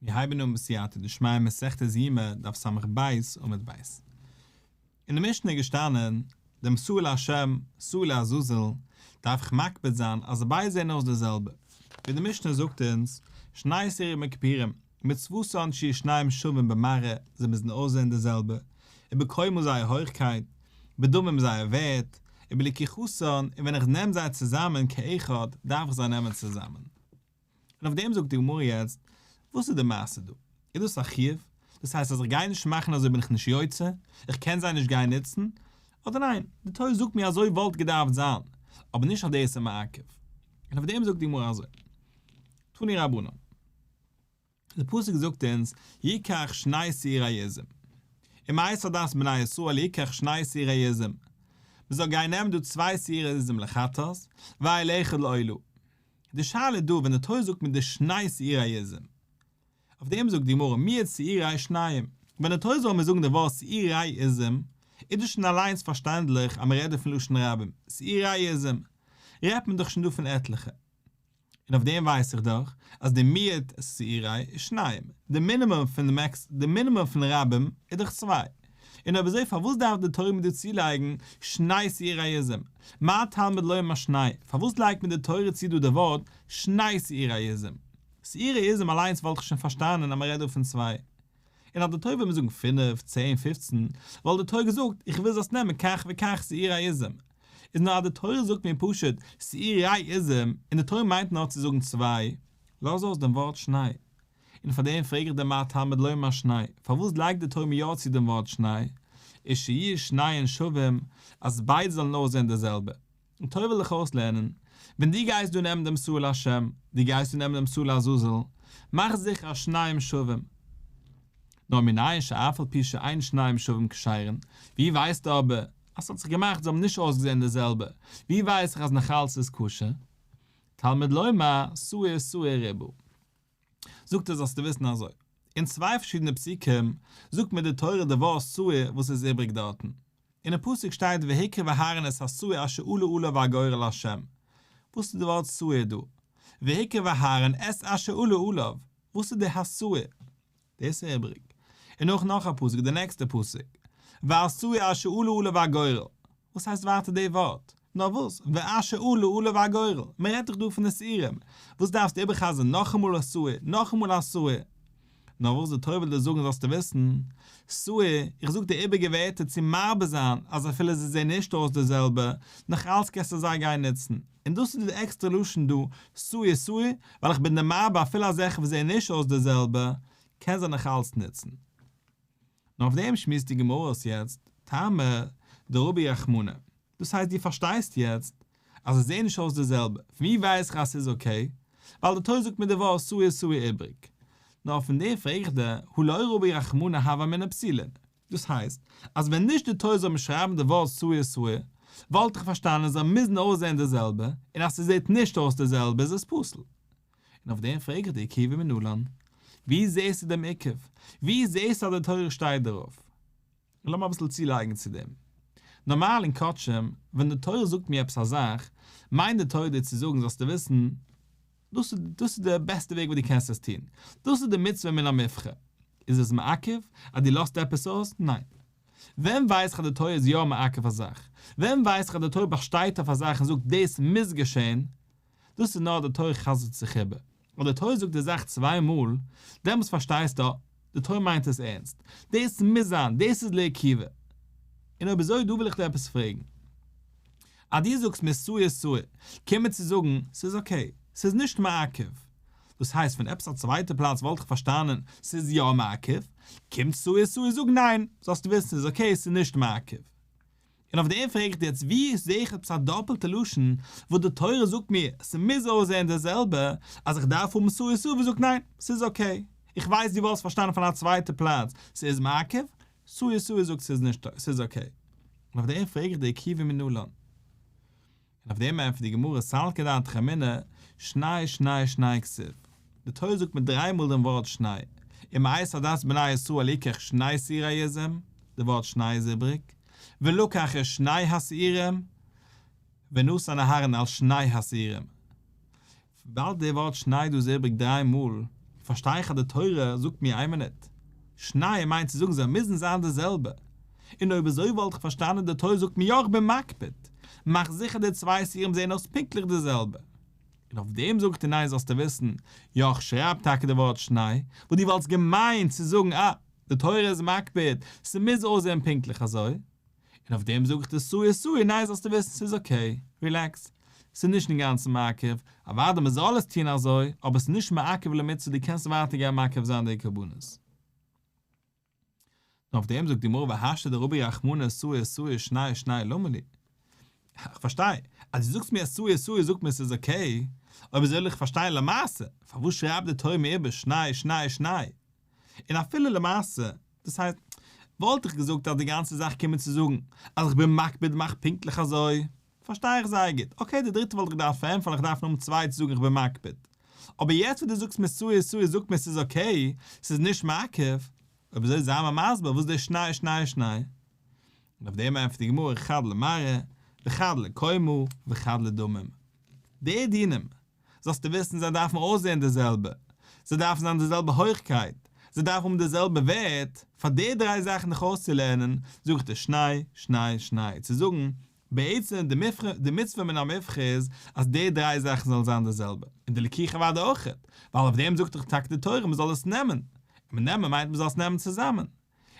מיר הייבן אן בסייעתא דשמיא מסכת יומא דף ס"ב עמוד ב'. אין די משנה איז געשטאנען, דעם שעיר להשם, שעיר לעזאזל, דארף איך מקפיד זיין אז ביידע זעען אויס די זעלבע. ווי די משנה זאגט אונז, שני שעירי יום הכיפורים, מצוותן שיהיו שניהם שווים במראה, זיי מוזן אויסזען די זעלבע, ובקומה זייער הויכקייט, בדמים זייער ווערט, ובלקיחתן, און ווען איך נעם זיי צוזאמען כאחד, דארף איך זיי נעמען צוזאמען. און אויף דעם זאגט די גמרא יעצט, וואס איז די מעשה דא? איז דאס א חיוב? דאס הייסט אז איך גיי נישט מאכן אזוי בין איך נישט יוצא? איך קען זיי נישט גיין נוצן? אדער ניין, די תורה זאגט מיר אזוי וואלט געדארפט זיין, אבער נישט אז דאס איז מעכב. און אויף דעם זאגט די גמרא אזוי, תנו רבנן. די פסוק זאגט אונז, יקח שני שעירי עזים. ומאת עדת בני ישראל יקח שני שעירי עזים. מען זאל גיין נעמען דא צוויי שעירי עזים לחטאת, ואיל אחד לעולה. די שאלה איז דא ווען די תורה זאגט מיט די שני שעירי עזים. אויף דעם זאגט די גמרא מיעוט שעירי שניים. ווען די תורה זאל מיר זאגן די ווארט שעירי עזים, איז דאס שוין אליינס פארשטענדליך אז מען רעדט דא פון לשון רבים, שעירי עזים, רעדט מען דאך שוין דא פון עטליכע. און אויף דעם ווייס איך דאך אז די מיעוט שעירי איז שניים, די מינימום פון די מעקס, די מינימום פון רבים איז דאך צוויי. און אויב אזוי פארוואס דארף די תורה מיר דא צולייגן שני שעירי עזים? מה תלמוד לומר שני? פארוואס לייגט מיר די תורה צו דא די ווארט שני שעירי עזים? שעירי עזים אליינס וואלט איך שוין פארשטאנען אז מען רעדט דא פון צוויי. און אז די תורה וויל מיר זאגן פינף, צען, פופצן, וואלט די תורה געזאגט איך וויל זאלסט נעמען כך וכך שעירי עזים. איז נאר אז די תורה זאגט מיר פשוט שעירי עזים און די תורה מיינט נאר צו זאגן צוויי, לאז אויס דעם ווארט שני. און פאר דעם פרעג איך דיר מה תלמוד לומר שני, פארוואס לייגט די תורה מיר יא צו דעם ווארט שני, איז שיהיו שניהן שווים, אז ביידע זאלן אויסזען די זעלבע. די תורה וויל דיך אויסלערנען, ווען דו גייסט דא נעמען דעם שעיר להשם, דו גייסט דא נעמען דעם שעיר לעזאזל, מאך זיכער אז שניהם שווים. נאר מנין שאף על פי שאין שניהם שווים כשרין, ווי ווייסטו אבער אז ס'האט זיך געמאכט זיי האבן נישט אויסגעזען די זעלבע, ווי ווייס איך אז נאכאלץ איז כשר? תלמוד לומר, שעיר שעיר ריבה. זאגט ער זאלסטו וויסן אזוי, אין צוויי פארשידענע פסוקים זאגט מיר די תורה די ווארט שעיר וואס איז איבריג דארטן, אינעם פסוק שטייט והקריב אהרן את השעיר אשר עלה עליו הגורל לה', וואס איז די ווארט שעיר דא? והקריב אהרן את אשר עלה עליו, וואס איז די השעיר? דאס איז איבריג. און אויך נאך א פסוק, די נעקסטע פסוק, והשעיר אשר עלה עליו הגורל, וואס הייסט ווייטער די ווארט? נאר וואס, ואשר עלה עליו הגורל, מען רעדט דאך דא פון די שעירים, וואס דארפסטו איבערחזר'ן נאכאמאל השעיר, נאכאמאל השעיר? נאר וואס די תורה וויל דיר זאגן זאלסטו וויסן, שעיר, איך זאג די איבעריגע ווערטער צו מרבה זיין אז אפילו זיי זעען נישט אויס די זעלבע, נאך אלץ קענסטו זיי גיין נוצן. און דאס איז די עקסטערע לשון דא, שעיר שעיר, ווייל איך בין דיר מרבה אפילו אזעלכע וואס זעען נישט אויס די זעלבע, קען זיי נאך אלץ נוצן. נאר אויף דעם שמועסט די גמרא אויס יעצט, טעמא דרבי רחמנא. דאס הייסט דו פארשטייסט יעצט אז זיי זעען נישט אויס די זעלבע, פון ווי ווייס איך אז ס'איז okay? ווייל די תורה זאגט מיר די ווארט שעיר שעיר איבריג. נאר פון דעם פרעג איך דיר, הא לא רבי רחמנא הוה אמינא פסולין. דאס הייסט, אז ווען נישט די תורה זאל מיר שרייבן די ווארט שעיר שעיר, וואלט איך פארשטאנען זיי מוזן אויסזען די זעלבע, און אז ס'זעט נישט אויס די זעלבע איז עס פסול. און אויף דעם פרעג איך דיר עיכובא מנלן, ווי זעסטו דעם עיכוב? ווי זעסטו אז די תורה שטייט דערויף? און לאמיר אביסל צולייגן צו דעם. נארמאל אין קדשים, ווען די תורה זאגט מיר עפעס א זאך, מיינט די תורה דיר צו זאגן זאלסטו וויסן, דאס איז דאס איז די בעסטע וועג וואס דו קענסט עס טון, דאס איז די מצוה מן המובחר. איז עס מעכב אז דו לאזט עפעס אויס? ניין. ווען ווייס איך אז די תורה איז יא מעכב א זאך? ווען ווייס איך אז די תורה באשטייט אויף א זאך און זאגט דאס מוז געשען? דאס איז נאר די תורה חזר'ט זיך איבער. אויב די תורה זאגט די זאך צוויי מאל, דעמאלטס פארשטייסטו, די תורה מיינט עס ערנסט. דאס מוז זיין, דאס איז לעיכובא. און אויב אזוי דא וויל איך דיר עפעס פרעגן. אז דו זאגסט מיר שעיר שעיר, קומט מיר צו זאגן, ס'איז okay, ס'איז נישט מעכב. דאס הייסט פון עפעס א צווייטע פלאץ וואלט איך פארשטאנען ס'איז יא מעכב, קומט שעיר שעיר זאגן ניין, זאלסטו וויסן ס'איז okay, ס'איז נישט מעכב. און אויף דעם פרעג איך דיר יעצט ווי זעה איך עפעס א דאפעלטע לשון וואס די תורה זאגט מיר ס'מוז אויסזען די זעלבע אז איך דארף האבן שעיר שעיר וואס זאגט ניין ס'איז okay איך ווייס דו וואלסט פארשטאנען פון א צווייטע פלאץ ס'איז מעכב שעיר שעיר זאגט ס'איז נישט ס'איז okay און אויף דעם פרעג איך דיר עיכובא מנלן. און אויף דעם ענטפערט די גמרא סלקא דעתך אמינא שני שני שני כתיב די תורה זאגט מיט דריי מאל דעם ווארט שני, ומאת עדת בני ישראל יקח שני שעירי עזים, די ווארט שני איז איבריג, ולקח את שני השעירים, ונתן אהרן על שני השעירים. וויבאלד די ווארט שני דא איז איבריג דריי מאל, פארשטיי איך אז די תורה זאגט מיר איין מינוט, שני מיינט צו זאגן זיי מוזן זיין די זעלבע, און אויב אזוי וואלט איך פארשטאנען די תורה זאגט מיר יא איך בין מקפיד, מאך זיכער די צוויי שעירים זעהן אויס פונקטליך די זעלבע. און אויף דעם זאגט ער ניין זאלסטו וויסן, יא איך שרייב טאקע די ווארט שני, וואס דו וואלטסט געמיינט צו זאגן אה, די תורה איז מקפיד, ס'מוז אויסזעהן פונקטליך אזוי, און אויף דעם זאג איך דיר שעיר שעיר, ניין זאלסטו וויסן ס'איז okay, relax, ס'איז נישט אינגאנצן מעכב, אוודאי מ'זאל עס טון אזוי, אבער ס'איז נישט מעכב למצוה דו קענסט ווייטער גיין מקריב זיין די קרבנות. און אויף דעם זאגט די גמרא והשתא דרבי רחמנא שעיר שעיר שני שני למה לי. איך פארשטיי אז דו זאגסט מיר אז שעיר שעיר זאגט מיר ס'איז okay, אבער זאל איך פארשטיין למעשה פארוואס שרייבט די תורה מיר איבער שני שני שני? און אפילו למעשה, דאס הייסט, וואלט איך געזאגט אז די גאנצע זאך קומט צו זאגן אז איך בין מקפיד מאך פונקטליך אזוי, פארשטיי איך זייער גוט, okay די דריטע וואלט איך געדארפט פארענטפערן איך דארף נאר האבן צוויי צו זאגן איך בין מקפיד, אבער יעצט וואס דו זאגסט מיר שעיר שעיר זאגט מיר ס'איז okay, ס'איז נישט מעכב, אויב אזוי זיי מיר מסביר וואס די שני שני שני. און אויף דעם ענטפערט די גמרא חד למראה וחד לקומה וחד לדמים. די דינים זאלסטו וויסן זיי דארפן אויסזען די זעלבע, זיי דארפן זיין די זעלבע הויכקייט, זיי דארפן האבן די זעלבע ווערט, פאר די דריי זאכן דיך אויסצולערנען זאג איך דיר שני שני שני, צו זאגן בעצם די מצוה מן המובחר איז אז די דריי זאכן זאלן זיין די זעלבע, און די לקיחה אוודאי אויכעט, ווייל אויף דעם זאגט דאך טאקע די תורה מען זאל עס נעמען, און נעמען מיינט מען זאל עס נעמען צוזאמען,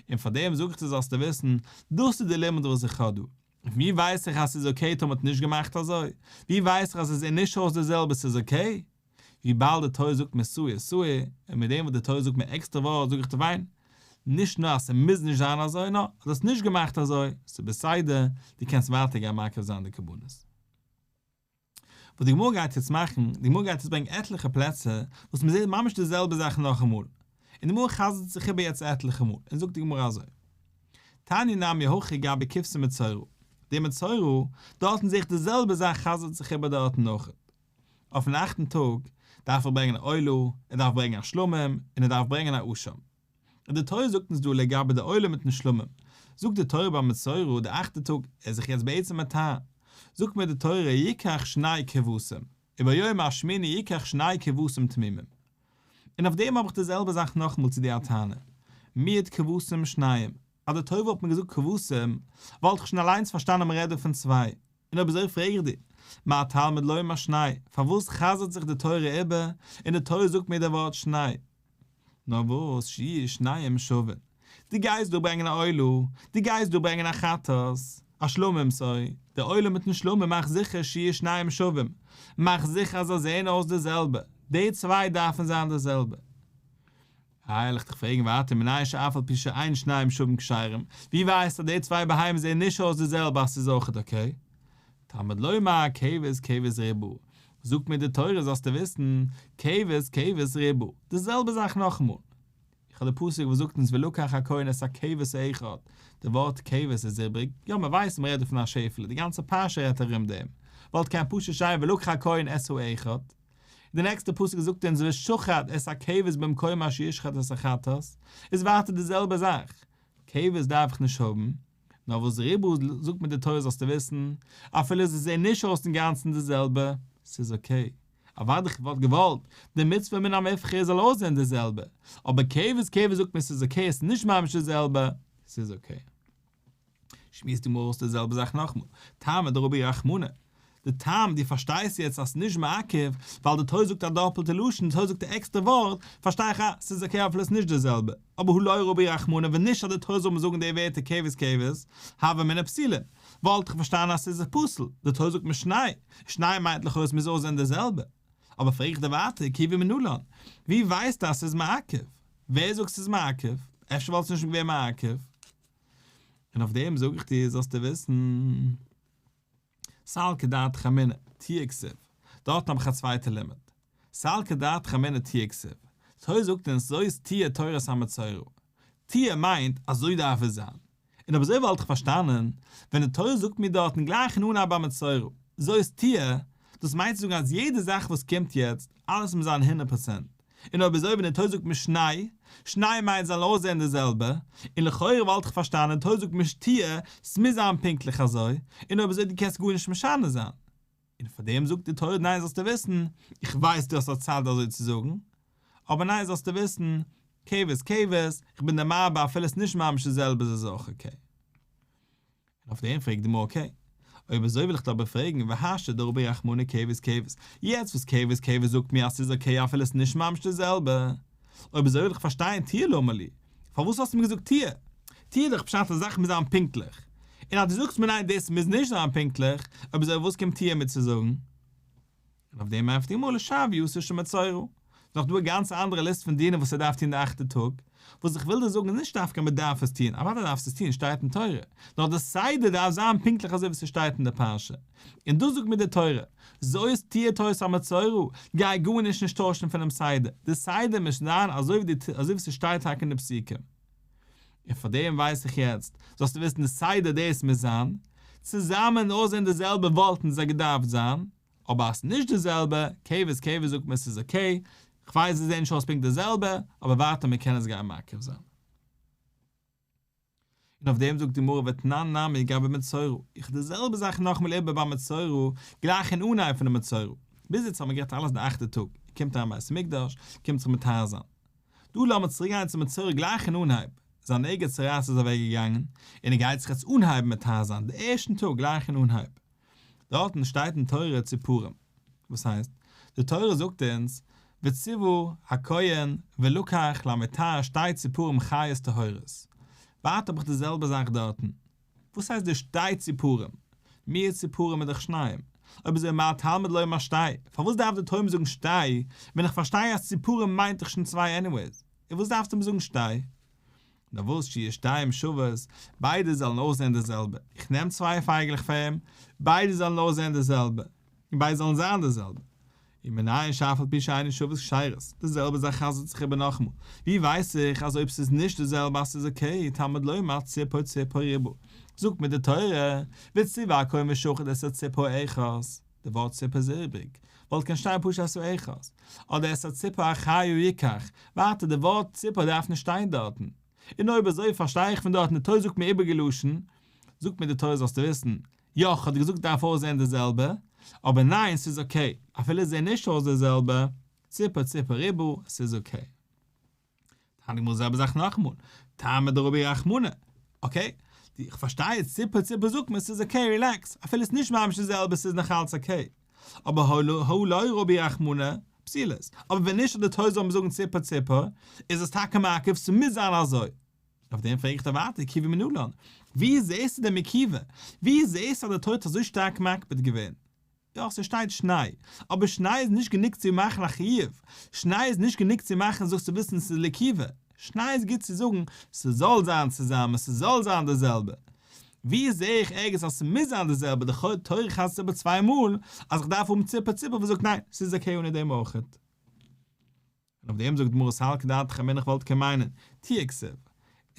און פאר דעם זאג איך דיר זאלסטו וויסן, דאס איז די לימוד וואס איך האב דא. און ווי ווייס איך אז ס'איז okay טאמער מ'האט נישט געמאכט אזוי? ווי ווייס איך אז עס זעט נישט אויס די זעלבע ס'איז okay? וויבאלד די תורה זאגט מיר שעיר שעיר, און מיט דעם וואס די תורה זאגט מיר עקסטערע ווארט זאג איך דיר וויין, נישט נאר אז ס'מוז נישט זיין אזוי נאר אז דו האסט נישט געמאכט אזוי, ס'איז בסדר, דו קענסט ווייטער גיין מקריב זיין די קרבנות. וואס די גמרא גייט יעצט מאכן, די גמרא גייט יעצט ברענגען עטליכע פלעצער וואס מ'זעט ממש די זעלבע זאך נאכאמאל, און די גמרא חזר'ט זיך איבער יעצט עטליכע מאל, און זאגט די גמרא אזוי, תניא נמי הכי גבי כבשה ומצורע, די מצורע, דארטן זעה איך די זעלבע זאך חזר'ט זיך איבער דארטן אויכעט. אויפן אכטן טאג דארף ער ברענגען א עולה, ער דארף ברענגען א שלמים, און ער דארף ברענגען א אשם. און די תורה זאגט אונז דא לגבי די עולה מיטן שלמים, זאגט די תורה ביים מצורע די אכטע טאג, ער איז זיך יעצט בעצם מטהר, זאגט מיר די תורה יקח שני כבשים, וביום השמיני יקח שני כבשים תמימים. און אויף דעם האב איך די זעלבע זאך נאכאמאל צו דיר א טענה, מיעוט כבשים שניים, אז די תורה וואלט מיר געזאגט כבשים, וואלט איך שוין אליינס פארשטאנען מ'רעדט דא פון צוויי, און אויב אזוי פרעג איך דיר, מה תלמוד לומר שני, פארוואס חזר'ט זיך די תורה איבער און די תורה זאגט מיר די ווארט שני? נאר וואס שיהיו שניהם שווין, דו גייסט דא ברענגען א עולה, דו גייסט דא ברענגען א חטאת, א שלמים sorry, די עולה מיטן שלמים מאך זיכער שיהיו שניהם שווים, מאך זיכער אז זיי זעען אויס די זעלבע, די צוויי דארפן זיין די זעלבע. איי וועל איך דיך פרעגן ווייטער מנין שאף על פי שאין שניהם שווים כשרים, ווי ווייסטו אז די צוויי בהמות זעען נישט אויס די זעלבע אז ס'איז אויכעט okay? תלמוד לומר כבש כבש ריבה, זאגט מיר די תורה זאלסטו וויסן, כבש כבש ריבה, די זעלבע זאך נאכאמאל. איך האב די פסוק וואס זאגט אונז ולקח הכהן את הכבש האחד, די ווארט כבש איז איבריג, יא מען ווייסט מען רעדט דא פון א שעפעלע, די גאנצע פרשה רעדט ארום דעם, וואלט קען פשוט שטיין ולקח הכהן את האחד. די נעקסטע פסוק זאגט אונז ושחט את הכבש במקום אשר ישחט את החטאת, איז ווייטער די זעלבע זאך, כבש דארף איך נישט האבן, נאר וואס ריבה זאגט מיר די תורה זאלסטו וויסן, אפילו זיי זעען נישט אויס אינגאנצן די זעלבע, ס'איז okay. אוודאי כ'וואלט געוואלט די מצוה מן המובחר זאל אויסזען די זעלבע, אבער כבש כבש זאגט מיר ס'איז okay עס איז נישט ממש די זעלבע, ס'איז okay. שמועסט די גמרא אויס די זעלבע זאך נאכמאל, טעמא דרבי רחמנא, די טעם דו פארשטייסט יעצט אז ס'איז נישט מעכב ווייל די תורה זאגט א דאפעלטע לשון, די תורה זאגט א עקסטער ווארט, פארשטיי איך אז ס'איז okay אפילו ס'איז נישט די זעלבע, אבער הא לא רבי רחמנא ווען נישט אז די תורה זאל מיר זאגן די ווערטער כבש כבש, הוה אמינא פסולה, וואלט איך פארשטאנען אז ס'איז פסול, די תורה זאגט מיר שני, שני מיינט לכאורה ס'מוז אויסזען די זעלבע. אבער פרעג איך דיר ווייטער, עיכובא מנלן, ווי ווייסטו אז ס'איז מעכב? ווער זאגט ס'איז מעכב? אפשר וואלט עס נישט געווען מעכב? און אויף דעם זאג איך דיר זאלסטו וויסן, סלקא דעתך אמינא, תהיה כתיב, דארטן האב איך א צווייטע לימוד, סלקא דעתך אמינא תהיה כתיב, תורה זאגט אונז זאת תהיה תורת המצורע, תהיה מיינט אזוי דארף עס זיין, און אויב אזוי וואלט איך פארשטאנען, ווען די תורה זאגט מיר דארטן גלייך אין אנהייב ביי מצורע, זאת תהיה, דאס מיינט צו זאגן אז יעדע זאך וואס קומט יעצט, אלעס מוז זיין הונדערט פראצענט. און אויב אזוי ווען די תורה זאגט מיר שני, שני מיינט זאלן אויסזען די זעלבע, און לכאורה וואלט איך פארשטאנען תורה זאגט מיר תהיה, ס'מוז זיין פונקטליך אזוי, און אויב אזוי דו קענסט גארנישט משנה זיין. און פאר דעם זאגט די תורה ניין זאלסטו וויסן, איך ווייס דו האסט א צד אזוי צו זאגן, אבער ניין זאלסטו וויסן, כבש כבש, איך בין דיר מרבה אפילו עס איז נישט ממש די זעלבע איז עס אויך okay. און אויף דעם פרעגט די גמרא okay, אויב אזוי וויל איך דיר אבער פרעגן והשתא דרבי רחמנא כבש כבש, יעצט וואס כבש כבש זאגט מיר אז ס'איז okay אפילו עס איז נישט ממש די זעלבע, אויב אזוי וויל איך פארשטיין תיאור למה לי, פארוואס האסטו מיר געזאגט תיאור? תיאור איז דאך פשט אז זאכן מוז זיין פונקטליך, און אז דו זאגסט מיר ניין דאס מוז נישט זיין פונקטליך, אויב אזוי וואס קומט תיאור מיר צו זאגן? און אויף דעם ענטפערט די גמרא לשוייתו של מצורע. נאך דא א גאנצע אנדערע ליסט פון דינים וואס ער דארף טון די אכטע טאג, וואס איך וויל דיר זאגן איז נישט דווקא מען דארף עס טון, אוודאי דארפסטו עס טון, שטייט אין תורה, נאר די סדר דארף זיין פונקטליך אזוי ווי ס'שטייט אין די פרשה, און דאס זאגט מיר די תורה, זאת תהיה תורת המצורע, גיי גארנישט נישט טוישן פונעם סדר, די סדר מוז זיין אזוי ווי ס'שטייט טאקע אין די פסוקים. און פאר דעם ווייס איך יעצט, זאלסטו וויסן די סדר דאס מוז זיין, צוזאמען אויסזען די זעלבע וואלטן זיי געדארפט זיין, אבער אז ס'נישט די זעלבע, כבש כבש זאגט מען ס'איז okay, כ'ווייס זיי זעען נישט אויס פונקט די זעלבע, אבער ווייטער מ'קען עס גיין מקריב זיין. און אויף דעם זאגט די גמרא ותנן נמי גבי מצורע, איך די זעלבע זאך נאכאמאל איבער ביי מצורע, גלייך אין אנהייב פונעם מצורע, ביז יעצט האבן מיר גערעדט אלעס די אכטע טאג, ער קומט אריין בית המקדש, קומט זיך מטהר זיין. דא לאמיר צוריק גיין צום מצורע גלייך אין אנהייב, זיין נגע צרעת איז אוועק געגאנגען, און ער גייט זיך יעצט אנהייבן מטהר זיין, די ערשטן טאג גלייך אין אנהייב. דארטן שטייט אין תורה ציפורים. וואס הייסט? די תורה זאגט אונז, וציוה הכהן ולקח למטהר שתי ציפורים חיות טהורות. ווייטער האב איך די זעלבע זאך דארטן. וואס הייסט די שתי ציפורים? מיעוט ציפורים איז דאך שניים. אויב אזוי מה תלמוד לומר שתי? פארוואס דארף די תורה מיר זאגן שתי, ווען איך פארשטיי אז ציפורים מיינט דאך שוין צוויי anyways? און וואס דארפסטו מיר זאגן שתי? נאר וואס שיהיו שתיהם שוות, ביידע זאלן אויסזען די זעלבע, איך נעם צוויי פייגלעך פאר אים, ביידע זאלן אויסזען די זעלבע, און ביידע זאלן זיין די זעלבע. ומנין שאף על פי שאינן שוות כשרות, די זעלבע זאך חזר'ט זיך איבער נאכאמאל, ווי ווייס איך אז אויב ס'איז נישט די זעלבע אז ס'איז okay, תלמוד לומר ציפור ציפור ריבה, זאגט מיר די תורה, וציוה הכהן ושחט את הציפור האחת, די ווארט ציפור איז איבריג, וואלט קען שטיין פשוט את האחת, אדער את הציפור החיה יקח, ווייטער די ווארט ציפור דארף נישט שטיין דארטן. און אויב אזוי פארשטיי איך פון דארטן די תורה זאגט מיר איבריגע לשון, זאגט מיר די תורה זאלסטו וויסן, יא כ'האב דיר געזאגט דארף אויסזען די זעלבע, אבער ניין ס'איז okay, אפילו עס זעט נישט אויס די זעלבע, ציפור ציפור ריבה, ס'איז okay. טענה'ט די גמרא די זעלבע זאך נאכאמאל, טעמא דרבי רחמנא, okay, איך פארשטיי יעצט ציפור ציפור זאגט מען ס'איז okay relax, אפילו ס'איז נישט ממש די זעלבע ס'איז נאכאלץ okay, אבער הא לא רבי רחמנא, פסולות, אבער ווען נישט אז די תורה זאל מיר זאגן ציפור ציפור, איז עס טאקע מעכב, ס'מוז זיין אזוי. אויף דעם פרעג איך דיר ווייטער עקיבא מנלן, ווי זעסטו דעם עקיבא? ווי זעסטו אז די תורה האט אזוי שטארק מקפיד געווען? יא, ס'שטייט שני, אבער שני איז נישט גענוג צו מאכן א חיוב, שני איז נישט גענוג צו מאכן זאלסטו וויסן ס'איז לעקיבא, שני איז גוט צו זאגן ס'זאל זיין צוזאמען, ס'זאל זיין די זעלבע. ווי זעה איך ערגעץ אז ס'מוז זיין די זעלבע, די תורה חזר'ט איבער צוויי מאל אז איך דארף האבן ציפור ציפור וואס זאגט ניין, ס'איז okay אנע דעם אויכעט. און אויף דעם זאגט די גמרא סלקא דעתך אמינא איך וואלט קען מיינען, תיאור כתיב,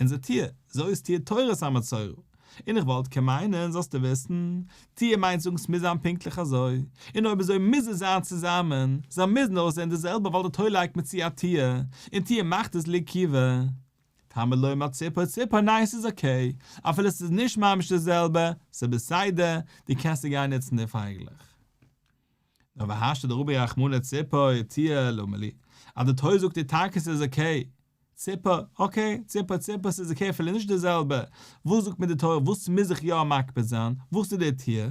אונזער תיאור, זאת תהיה תורת המצורע, און איך וואלט קען מיינען, זאלסטו וויסן, תיאור מיינט זאגן ס'מוז זיין פונקטליך אזוי, און אויב אזוי מוז עס זיין צוזאמען, זיי מוזן אויסזען די זעלבע ווייל די תורה לייגט מיר צו א תיאור, און תיאור מאכט עס לעקיבא. תלמוד לומר ציפור ציפור ניין ס'איז okay, אפילו ס'איז נישט ממש די זעלבע, ס'איז בסדר, דו קענסט גיין נוצן די פייגלעך. נאר והשתא דרבי רחמנא ציפור תיאור למה לי, אז די תורה זאגט דיר טאקע ס'איז okay, ציפור, okay, ציפור ציפור ס'איז okay אפילו נישט די זעלבע, וואס זאגט מיר די תורה וואס מוז איך יא מקפיד זיין, וואס איז די תיאור?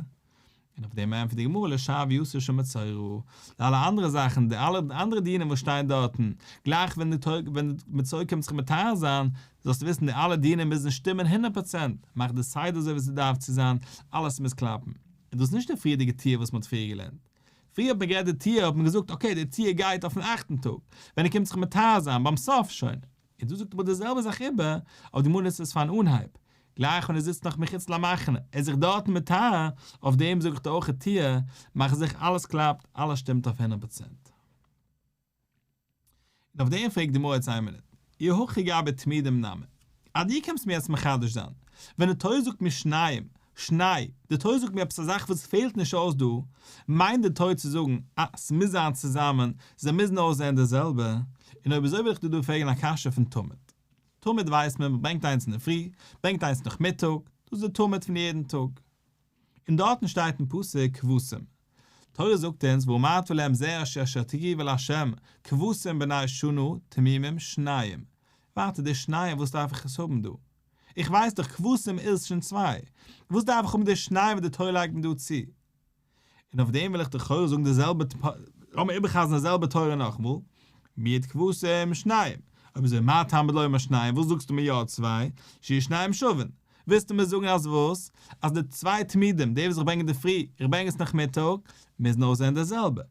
און אויף דעם ענטפערט די גמרא לשוייתו של מצורע, די אלע אנדערע זאכן, די אלע אנדערע דינים וואס שטייען דארטן, גלייך ווען די תורה ווען די מצורע קומט זיך מטהר זיין, זאלסטו וויסן די אלע דינים מוזן שטימען 100%, מאך די סדר אזוי ווי ס'דארף צו זיין, אלעס מוז קלאפן. און דאס איז נישט די פריערדיגע תיאור וואס מען האט פריער געלערנט. פריער האט מען גערעדט די תיאור האט מען געזאגט okay די תיאור גייט אויפן אכטן טאג, ווען ער קומט זיך מטהר זיין ביים סוף שוין. און דא זאגט ער די זעלבע זאך איבער, אבער די גמרא נוצט עס פארן אנהייב, גלייך ווען ער זיצט נאך מחוץ למחנה, ער איז זיך דארטן מטהר, אויף דעם זאג איך דיר אויך תיאור, מאך זיכער אלעס קלאפט, אלעס שטימט אויף 100%. און אויף דעם פרעגט די גמרא יעצט איין מינוט, אי הכי גבי תמידים נמי, אז דו קומסט מיר יעצט מחדש זיין, ווען די תורה זאגט מיר שניים, שני, די תורה זאגט מיר עפעס א זאך וואס פעלט נישט אויס דא, מיינט די תורה צו זאגן, אה, ס'מוז זיין צוזאמען, זיי מוזן אויסזען די זעלבע, און אויב אזוי וויל איך דיר דא פרעגן א קשיא פון תמיד. תמיד ווייסט מען, מ'ברענגט איינס אינדערפרי, ברענגט איינס נאכמיטאג, דאס איז די תמיד פון יעדן טאג. און דארטן שטייט אין פסוק כבשים. תורה זאגט אונז ואמרת להם זה אשר תקריבו לה' כבשים בני שנה תמימים שניים. ווארט, די שניים וואס דארף איך עס האבן דא? איך ווייס דאך כבשים איז שוין צוויי, וואס דארף איך האבן די שניים וואס די תורה לייגט מיר דא צו? און אויף דעם וויל איך לכאורה זאגן די זעלבע, לאמיר איבערחזר'ן די זעלבע תורה נאכאמאל, מיעוט כבשים שניים, אויב אזוי מה תלמוד לומר שניים, וואס זאגסטו מיר יא צוויי, שיהיו שניהם שווין, ווילסטו מיר זאגן אז וואס? אז די צוויי תמידים, די וואס איך ברענג אינדערפרי, איך ברענג עס נאכמיטאג, מוזן אויסזען די זעלבע.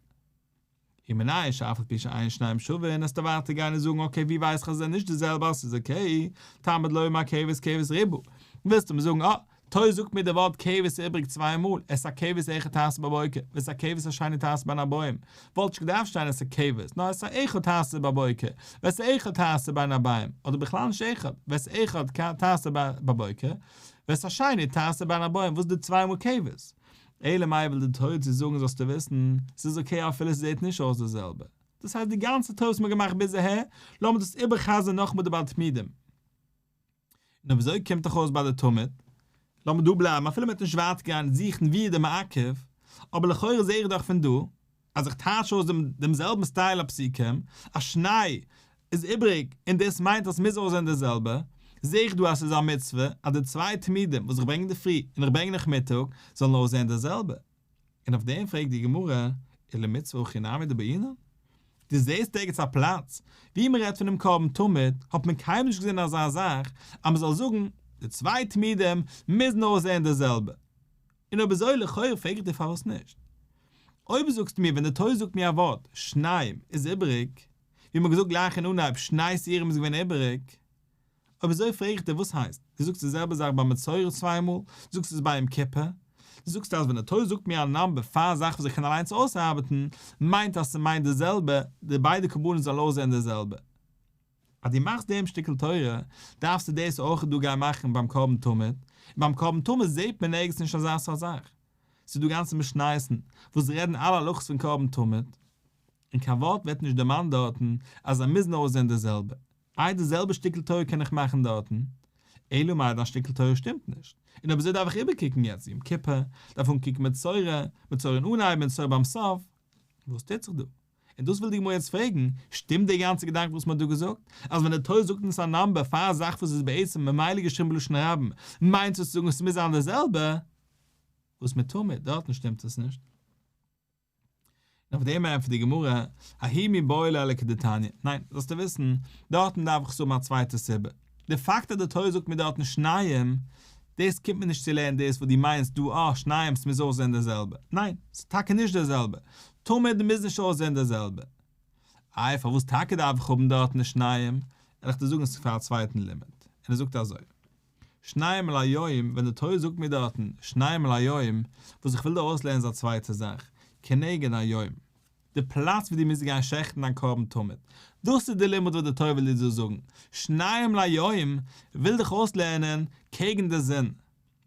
ומנין שאף על פי שאין שניהם שווין, עסטו ווייטער גיין און זאגן okay ווי ווייס איך אז עס איז נישט די זעלבע אז ס'איז okay, תלמוד לומר כבש כבש ריבה, ווילסטו מיר זאגן אה, תורה זאגט מיר די ווארט כבש איז איבריג צוויי מאל, את הכבש האחד תעשה בבוקר, ואת הכבש השני תעשה בין הערבים, וואלט נישט געדארפט שטיין את הכבש, נאר את האחד תעשה בבוקר, ואת האחד תעשה בין הערבים, אדער בכלל נישט אחד, ואת האחד תעשה בבוקר, ואת השני תעשה בין הערבים, וואס איז די צוויי מאל כבש? אלא מאי וויל די תורה צו זאגן זאלסטו וויסן, ס'איז okay אפילו ס'זעט נישט אויס די זעלבע. דאס הייסט די גאנצע תורה וואס מ'האט געמאכט ביז אהער, לאמיר דאס איבער'חזר'ן נאכאמאל די בעל תמידים. און אויב אזוי קומט דאך אויס ביי די תמיד, לאמיר דא בלייבן אפילו מ'וועט נישט ווייטער גיין זוכן ווי איז די מעכב, אבער לכאורה זעה איך דאך פון דא אז איך טייטש אויס דעם דעם זעלבן style הפסוקים אז שני איז איבריג און דאס מיינט אז ס'מוז אויסזען די זעלבע, זעה איך דא אז ס'איז א מצוה אז די צוויי תמידים וואס איך ברענג אינדערפרי און איך ברענג נאכמיטאג זאלן אויסזען די זעלבע. און אויף דעם פרעגט די גמרא, ולמצוה הכי נמי דבעינן? דו זעסט ערגעץ א פלאץ ווי מען רעדט פונעם קרבן תמיד האט מען קיינמאל נישט געזען אזא זאך אז מען זאל זאגן די צוויי תמידים מוזן אויסזען די זעלבע? און אויב אזוי לכאורה פרעג איך דיר פארוואס נישט? אויב זאגסטו מיר ווען די תורה זאגט מיר א ווארט שניים איז איבעריג, ווי מען האט געזאגט גלייך אין אנהייב שני שעירים איז געווען איבעריג, אויב אזוי פרעג איך דיר וואס הייסט? דו זאגסט די זעלבע זאך ביי מצורע צוויי מאל, דו זאגסט עס ביי יום כיפור, דו זאגסט אז ווען די תורה זאגט מיר א number פאר א זאך וואס איך קען אליינס אויסארבעטן, מיינט אז ס'מיינט די זעלבע, די ביידע קרבנות זאלן אויסזען די זעלבע. אז דו מאכסט דעם שטיקל תורה, דארפסטו דאס אויך דא גיין מאכן ביים קרבן תמיד, און ביים קרבן תמיד זעט מען נערגעץ נישט אזא סארט זאך. ס'איז דא גאנצע משניות'ן וואס רעדן אלע הלכות פון קרבן תמיד, און קיין ווארט ווערט נישט דערמאנט דארטן אז זיי מוזן אויסזען די זעלבע. איי די זעלבע שטיקל תורה קען איך מאכן דארטן? אלא מאי דיין שטיקל תורה שטימט נישט, און אויב אזוי דארף איך איבערקוקן יעצט יום כיפור, דארף אנקוקן מצורע, מצורע אין אנהייב מצורע ביים סוף, וואס טוט זיך דא? און דאס וויל די גמרא יעצט פרעגן, שטימט די גאנצע געדאנק וואס מען האט דא געזאגט, אז ווען די תורה זאגט אונז א number פאר א זאך וואס איז בעצם ממילא געשריבן בלשון רבים, מיינט עס צו זאגן עס מוז זיין די זעלבע? וואס מיט תמיד, דארטן שטימט עס נישט. און אויף דעם ענטפערט די גמרא, ההוא מיבעי ליה לכדתניא, ניין, זאלסטו וויסן, דארטן דארף איך עס האבן א צווייטע סיבה. די פאקט אז די תורה זאגט מיר דארטן שניים, דאס קומט מיר נישט צו לערנען דאס וואס דו מיינסט דא אה, שניים, ס'מוז אויסזען די זעלבע. ניין, ס'איז טאקע נישט די זעלבע. תמיד מוז נישט אויסזען די זעלבע. איי, פארוואס טאקע דארף איך האבן דארטן שניים? וועל איך דיר זאגן ס'איז פאר א צווייטן לימוד. און ער זאגט אזוי. שניים ליום, ווען די תורה זאגט מיר דארטן, שניים ליום, וואס איך וויל דא אויסלערנען איז א צווייטע זאך, כנגד היום. די פלאץ ווי דו מוזט גיין שעכטן דיין קרבן תמיד. דאס איז די לימוד וואס די תורה וויל דיר דא זאגן. שניים ליום וויל דיך אויסלערנען קעגן די זון.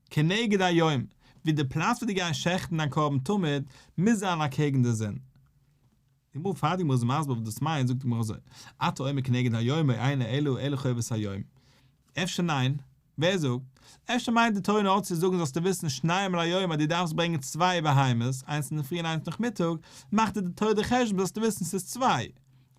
כנגד היום, ווי די פלאץ ווי דו גייסט שעכטן דיין קרבן תמיד, מוז זיין אקעגן די זון. די גמרא פאר די גמרא איז מסביר וואס דאס מיינט, זאגט די גמרא אזוי, אתה אומר כנגד היום או אינו אלא אלא חובת היום. אפשר ניין? ווער זאגט? אפשר מיינט די תורה נאר צו זאגן זאלסטו וויסן שניים ליום אז דו דארפסט ברענגען צוויי בהמות, איינס אינדערפרי און איינס נאכמיטאג, מאכט דיר די תורה די חשבון זאלסטו וויסן ס'איז צוויי.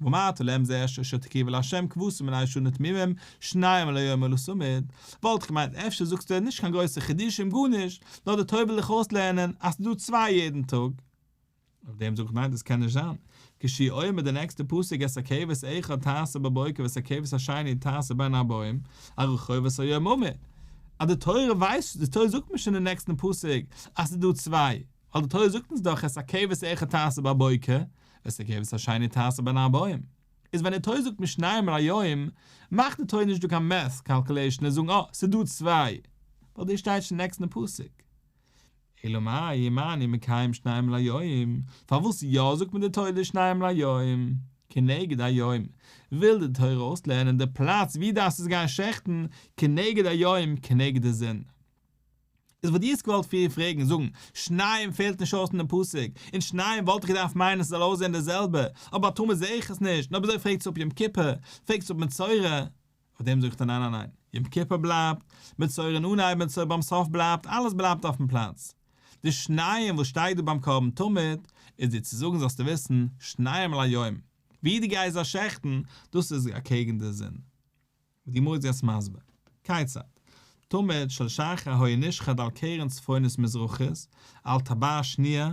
ואמרת להם זה אשר תקריבו לה' כבשים בני שנה תמימים, שניים ליום ולתמיד. וואלט איך געמיינט אפשר זאגסטו נישט קיין גרויסע חידושים גארנישט, נאר די תורה וויל דיך אויסלערנען אז ס'איז דא צוויי יעדן טאג. אויף דעם זאג איך ניין דאס קען נישט זיין, כשהוא אומר די נעקסטע פסוק את הכבש אחד תעשה בבוקר ואת הכבש השני תעשה בין הערבים, הרי חובת היום אמור, אז די תורה ווייסט, די תורה זאגט מיר שוין אין נעקסטן פסוק אז ס'איז דא צוויי, ווייל די תורה זאגט אונז דאך את הכבש אחד תעשה בבוקר ואת הכבש השני תעשה בין הערבים, איז ווען די תורה זאגט מיר שניים ליום, מאכט די תורה נישט דא קיין math calculation און זאגן אה, ס'איז דא צוויי, ווייל דאס שטייט שוין אין נעקסטן פסוק. אלא מאי מה אני מקיים שניים ליום, פארוואס יא זאגט מען די תורה די שניים ליום? כנגד היום, וויל די תורה אויסלערנען די פלאץ ווי דארפסט עס גיין שעכטן, כנגד היום, כנגד די זון. איז וואלט דו עס געוואלט פריער פרעגן זאגן, שניים פעלט נישט אויס אין דעם פסוק, און שניים וואלט איך געדארפט מיינען ס'זאל אויסזען די זעלבע, אבער טאמער זעה איך עס נישט, און אויב אזוי פרעגסטו אפ יום כיפור, פרעגסטו אפ מצורע, אויף דעם זאגט ער ניין ניין ניין, יום כיפור בלייבט, מצורע אין אנהייב מצורע ביים סוף בלייבט, אלעס בלייבט אויפן פלאץ. די שנים וואס שטייט דא ביים קרבן תמיד, איז דיר צו זאגן זאלסטו וויסן, שנים ליום, ווי דו גייסט זיי שעכטן, דאס איז אקעגן די זון. די גמרא איז יעצט מסביר. כיצד? תמיד של שחר היה נשחט על קרן צפונית מזרחית, על טבעת שניה,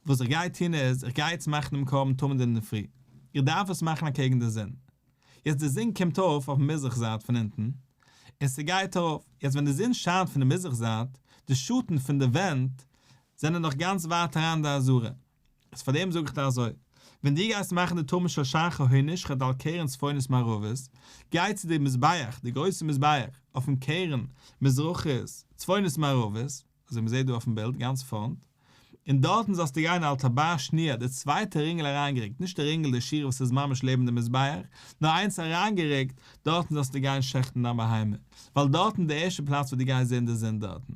וואס איך גיי טון איז, איך גיי יעצט מאכן דעם קרבן תמיד אינדערפרי, איך דארף עס מאכן אקעגן די זון. יעצט די זון קומט אויף אויפן מזרח זייט פון אונטן, און ס'גייט ארויף, יעצט ווען די זון שיינט פון די מזרח זייט, די שאטן פון די ווענט זענען נאך גאנץ ווייט אריין אין די עזרה, איז פאר דעם זאג איך דיר אזוי, ווען דו גייסט מאכן די תמיד של שחר היה נשחט על קרן צפונית מערבית, גיי צו די מזבח, די גרויסע מזבח, אויפן קרן מזרחית, צפונית מערבית, אזוי מ'זעט דא אויפן בילד גאנץ פארנט, און דארטן זאלסטו גיין על טבעת שניה, די צווייטע רינגל אריינגערוקט, נישט די רינגל די שורה וואס איז ממש לעבן די מזבח, נאר איינס אריינגערוקט, דארטן זאלסטו גיין שעכטן דיין בהמה, ווייל דארטן איז די ערשטע פלאץ וואס דו גייסט זען די זון דארטן.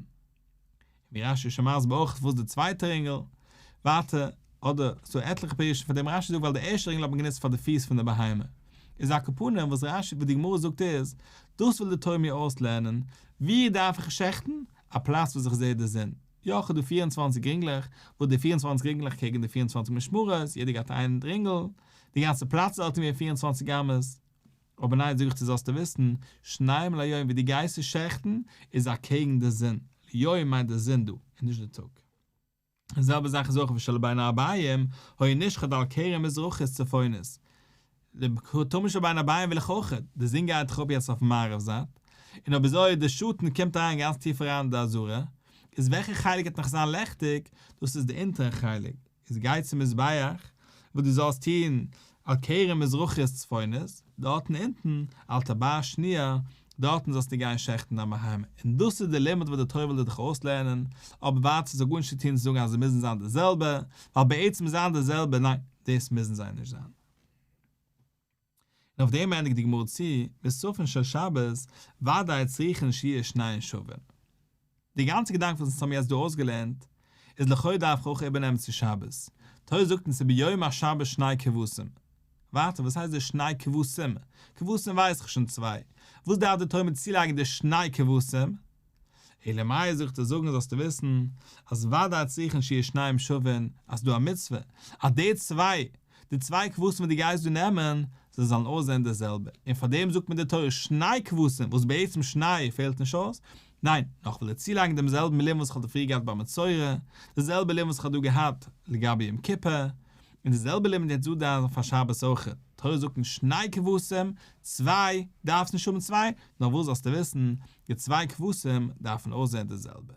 ווי רש"י איז שוין מסביר אויך וואס די צווייטע רינגל, ווייטער, אדער ס'דא עטליכע פירושים פאר דעם רש"י זאגט ווייל די ערשטע רינגל האט מען גענוצט פאר די פיס פון די בהמה. איז על כל פנים וואס רש"י וואס די גמרא זאגט איז, דאס וויל די תורה מיר אויסלערנען, ווי דארף איך שעכטן? א פלאץ וואס איך זעה די זון. יא כ'האב דא 24 רינגלעך, וואס די 24 רינגלעך קעגן די 24 משמרות, יעדער גייט איין רינגל, די גאנצע פלאץ איז אלט מיר 24 אמות. אבער ניין זאג איך דיר זאלסטו וויסן, שנים ליום ווי דו גייסט צו שעכטן איז אקעגן די זון, ליום מיינט די זון דא, און נישט די טאג. די זעלבע זאך איז אויך ושל בין הערביים, היה נשחט על קרן מזרחית צפונית. די תמיד של בין הערביים וויל איך אויך, די זון גייט דאך אראפ יעצט אויפן מערב זייט, און אויב אזוי די שאטן קומט אריין גאנץ טיף אריין אין די עזרה, איז וועלכע חלק וועט נאך זיין לעכטיג, דאס איז די אונטערע חלק, איז גיי צום מזבח, וואס דו זאלסט טון, על קרן מזרחית צפונית, דארטן אונטן, על טבעת שניה, דארטן זאלסטו גיין שעכטן דיין בהמה. און דאס איז די לימוד וואס די תורה וויל דיר דאך אויסלערנען, אבער ווייטער ס'האט גארנישט צו טון צו זאגן אז זיי מוזן זיין די זעלבע, ווייל בעצם זיין די זעלבע, ניין, דאס מוזן זיי נישט זיין. און אויף דעם ענדיגט די גמרא צו, מוספין של שבת, ודאי צריכין שיהיו שניהן שווין. די גאנצע געדאנק וואס אונז האבן יעצט דא אויסגעלערנט, איז לכאו' דארף איך אויך איבערנעמען צו שבת. תורה זאגט אונז וביום השבת שני כבשים. ווייטער, וואס הייסט די שני כבשים? כבשים ווייס איך שוין צוויי. וואס דארף די תורה מיר צולייגן די שני כבשים? אלא מאי זאגט ער זאגן זאלסטו וויסן אז ודאי צריכין שיהיו שניהם שווין אז ס'דא א מצוה אז די צוויי די צוויי כבשים וואס דו גייסט דא נעמען זיי זאלן אויסזען די זעלבע און פאר דעם זאגט מיר די תורה שני כבשים וואס בעצם שני פעלט נישט אויס ניין נאר כ'וויל דיר צולייגן דעם זעלבן לימוד וואס כ'האב דיר פריער געהאט ביי מצורע די זעלבע לימוד וואס כ'האב דא געהאט לגבי יום כיפור און די זעלבע לימוד יעצט דא דא פאר שבת אויך תורה זאגט אונז שני כבשים צוויי דארפסט נישט האבן צוויי נאר וואס זאלסטו וויסן די צוויי כבשים דארפן אויסזען די זעלבע.